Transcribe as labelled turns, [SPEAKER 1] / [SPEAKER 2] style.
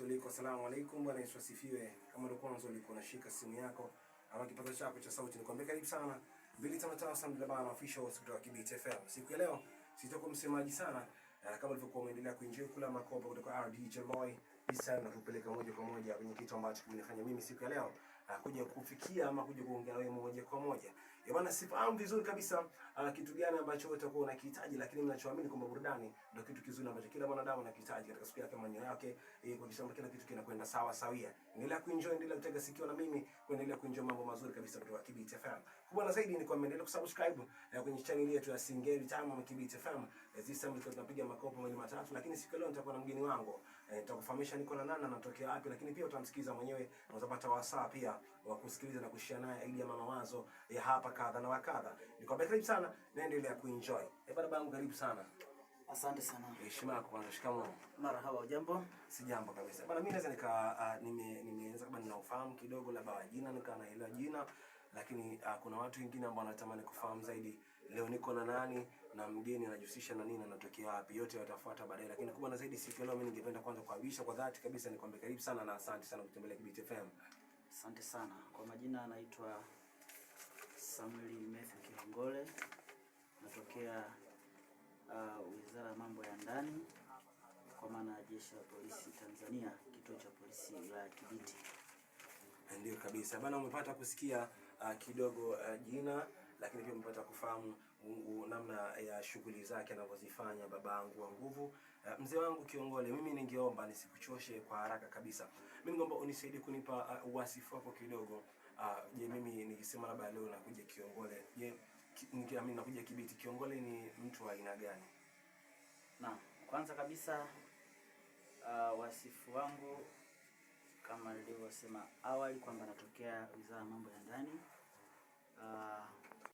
[SPEAKER 1] Popote uliko, asalamu alaikum, Bwana Yesu asifiwe. Kama ndio kwanza ulikuwa unashika simu yako ama kipaza chako cha sauti, nikwambia karibu sana 255 Sam Official kutoka Kibiti FM. Siku ya leo sitakuwa msemaji sana, kama ulivyokuwa umeendelea kuenjoy kula makopa kutoka RD Loy, this time nakupeleka moja kwa moja kwenye kitu ambacho kimenifanya mimi siku ya leo kuja kufikia ama kuja kuongea nawe moja kwa moja. Ya bwana, sifahamu vizuri kabisa kitu gani ambacho utakuwa unakihitaji, lakini ninachoamini kwamba burudani ndio kitu kizuri ambacho kila mwanadamu anakihitaji katika siku yake manyo yake, ili kuhakikisha kwamba kila kitu kinakwenda sawa sawia. Endelea kuenjoy, endelea kutega sikio na mimi kuendelea kuenjoy mambo mazuri kabisa kutoka Kibiti FM. Kubwa na zaidi ni kwamba endelea kusubscribe kwenye channel yetu ya Singeli Time ama Kibiti FM. This time tulikuwa tunapiga makopo mawili matatu, lakini siku ya leo nitakuwa na mgeni wangu. Nitakufahamisha niko na nani na natokea wapi, lakini pia utamsikiza mwenyewe na utapata wasaa pia wa kusikiliza na kushare naye idea ama mawazo ya hapa kadha na wakadha. Nikwambia karibu sana, naendelea kuenjoy. Baba yangu karibu sana.
[SPEAKER 2] Asante sana.
[SPEAKER 1] Heshima yako kwanza, shikamoo.
[SPEAKER 2] Marhaba, ujambo?
[SPEAKER 1] Si jambo kabisa. Bana, mimi naweza nika nimeanza kama nina ufahamu kidogo labda wa jina, nika naelewa jina, lakini kuna watu wengine ambao wanatamani kufahamu zaidi. Leo niko na nani na mgeni anajihusisha na nini, anatokea wapi, yote watafuata baadaye. Lakini kubwa na zaidi siku ya leo mimi ningependa kwanza kukaribisha kwa dhati kabisa, nikwambie karibu sana na asante sana kutembelea Kibiti FM.
[SPEAKER 2] Asante sana. Kwa majina anaitwa Samuel Matthew Kihongole, natokea Wizara ya Mambo ya Ndani, kwa maana ya Jeshi la Polisi Tanzania, kituo cha polisi wilaya ya Kibiti.
[SPEAKER 1] Ndio kabisa bana, umepata kusikia kidogo jina, lakini pia umepata kufahamu namna ya shughuli zake anavyozifanya babangu wa nguvu. Mzee wangu Kiongole, mimi ningeomba nisikuchoshe kwa haraka kabisa. Mimi ningeomba unisaidie kunipa wasifu wako kidogo. Je, mimi nikisema labda leo nakuja Kiongole, je, mimi nakuja Kibiti, Kiongole ni mtu wa aina gani?
[SPEAKER 2] Naam, kwanza kabisa wasifu wangu kama nilivyosema awali kwamba natokea Wizara ya Mambo ya Ndani,